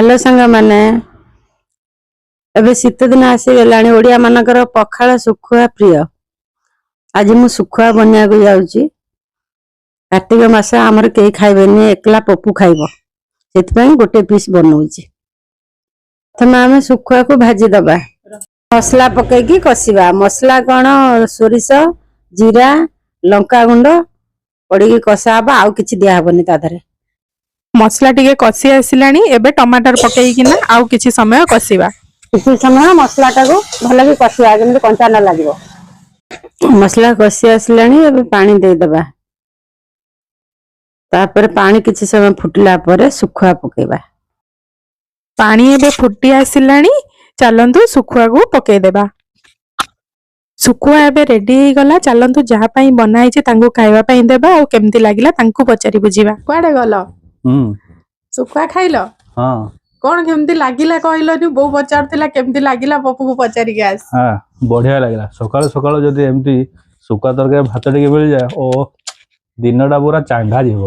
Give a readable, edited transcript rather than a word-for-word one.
Hello ସାଙ୍ଗମାନେ, ଏବେ ଶୀତ ଦିନ ଆସିଗଲାଣି। ଓଡ଼ିଆ ମାନଙ୍କର ପଖାଳ ଶୁଖୁଆ ପ୍ରିୟ। ଆଜି ମୁଁ ଶୁଖୁଆ ବନେଇବାକୁ ଯାଉଛି। କାର୍ତ୍ତିକ ମାସ ଆମର କେହି ଖାଇବେନି, ଏକଲା ପପୁ ଖାଇବ, ସେଥିପାଇଁ ଗୋଟେ ପିସ୍ ବନଉଛି। ପ୍ରଥମେ ଆମେ ଶୁଖୁଆକୁ ଭାଜିଦବା, ମସଲା ପକେଇକି କଷିବା। ମସଲା କଣ? ସୋରିଷ, ଜିରା, ଲଙ୍କା ଗୁଣ୍ଡ ପଡିକି କଷା ହବ, ଆଉ କିଛି ଦିଆହବନି ତା ଦେହରେ। ମସଲା ଟିକେ କଷି ଆସିଲାଣି। ଏବେ ଟମାଟର ପକେଇକିନା ଆଉ କିଛି ସମୟ କଷିବା। କିଛି ସମୟ ମସଲାଟାକୁ ଭଲକି କଷିବା, ଯେମିତି କଞ୍ଚା ନ ଲାଗିବ। ମସଲା କଷି ଆସିଲାଣି, ଏବେ ପାଣି ଦେଇଦବା। ତାପରେ ପାଣି କିଛି ସମୟ ଫୁଟିଲା ପରେ ଶୁଖୁଆ ପକେଇବା। ପାଣି ଏବେ ଫୁଟି ଆସିଲାଣି, ଚାଲନ୍ତୁ ଶୁଖୁଆକୁ ପକେଇଦେବା। ଶୁଖୁଆ ଏବେ ରେଡି ହେଇଗଲା। ଚାଲନ୍ତୁ, ଯାହା ପାଇଁ ବନା ହେଇଛି ତାଙ୍କୁ ଖାଇବା ପାଇଁ ଦେବା ଆଉ କେମିତି ଲାଗିଲା ତାଙ୍କୁ ପଚାରି ବୁଝିବା। କୁଆଡେ ଗଲ? ଶୁଖୁଆ ଖାଇଲ? ହଁ। କଣ କେମିତି ଲାଗିଲା କହିଲନି? ବୋଉ ପଚାରୁଥିଲା କେମିତି ଲାଗିଲା, ପପୁକୁ ପଚାରିକି ଆସ। ହଁ, ବଢିଆ ଲାଗିଲା। ସକାଳୁ ସକାଳୁ ଯଦି ଏମିତି ଶୁଖୁଆ ତରକାରୀ ଭାତ ଟିକେ ମିଳିଯାଏ ଓ ଦିନଟା ପୁରା ଚାଙ୍ଗା ଯିବ।